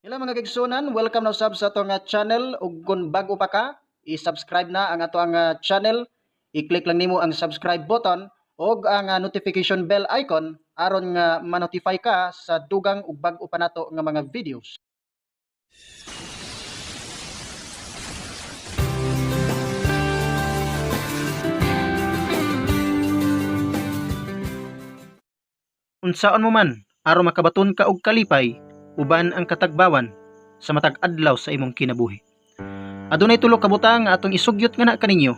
Hello, mga kaigsuonan, welcome na usab sa atong channel ug kung bag-o pa ka, i-subscribe na ang atoang channel. I-click lang nimo ang subscribe button ug ang notification bell icon aron nga ma-notify ka sa dugang ug bag-o pa nato nga mga videos. Unsaon mo man aron makabaton ka og kalipay uban ang katagbawan sa matag adlaw sa imong kinabuhi? Adunay tulo ka butang nga atong isugyot nga na kaninyo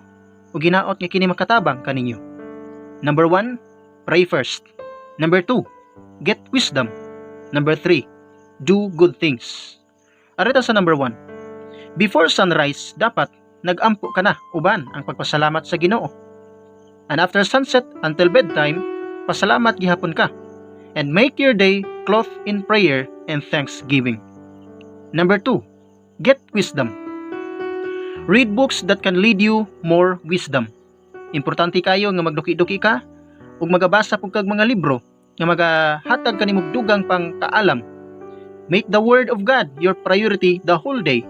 ug ginaot nga kini makatabang kaninyo. Number 1, pray first. Number 2, get wisdom. Number 3, do good things. Arita sa number 1. Before sunrise, dapat nagampo ka na uban ang pagpasalamat sa Ginoo. And after sunset until bedtime, pasalamat gihapon ka. And make your day clothed in prayer and thanksgiving. Number 2, get wisdom. Read books that can lead you more wisdom. Importante kayo nga magduki-duki ka ug magabasa pud kag mga libro nga magahatag kanimo dugang pang kaalam. Make the word of God your priority the whole day.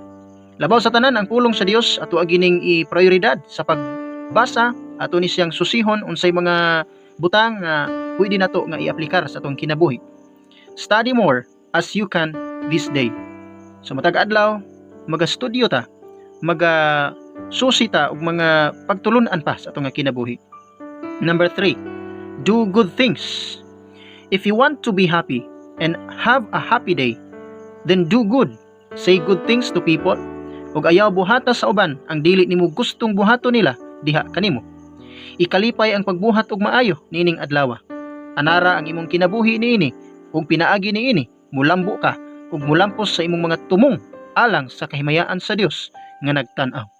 Labaw sa tanan, ang pulong sa Dios ato gining i-prioridad sa pagbasa, ato ni siyang susihon unsay mga butang nga pwede nato nga i-aplikar sa atong kinabuhi. Study more as you can this day. So matag adlaw, magastudyo ta, maga susi ta og mga pagtulun-an pa sa atong nga kinabuhi. Number 3, do good things. If you want to be happy and have a happy day, then do good. Say good things to people ug ayaw buhata sa uban ang dili nimo gustong buhaton nila diha kanimo. Ikalipay ang pagbuhat og maayo niining adlaw. Anara ang imong kinabuhi niini ug pinaagi niini mulambo ka ug mulampos sa imong mga tumong alang sa kahimayaan sa Dios nga nagtan-aw.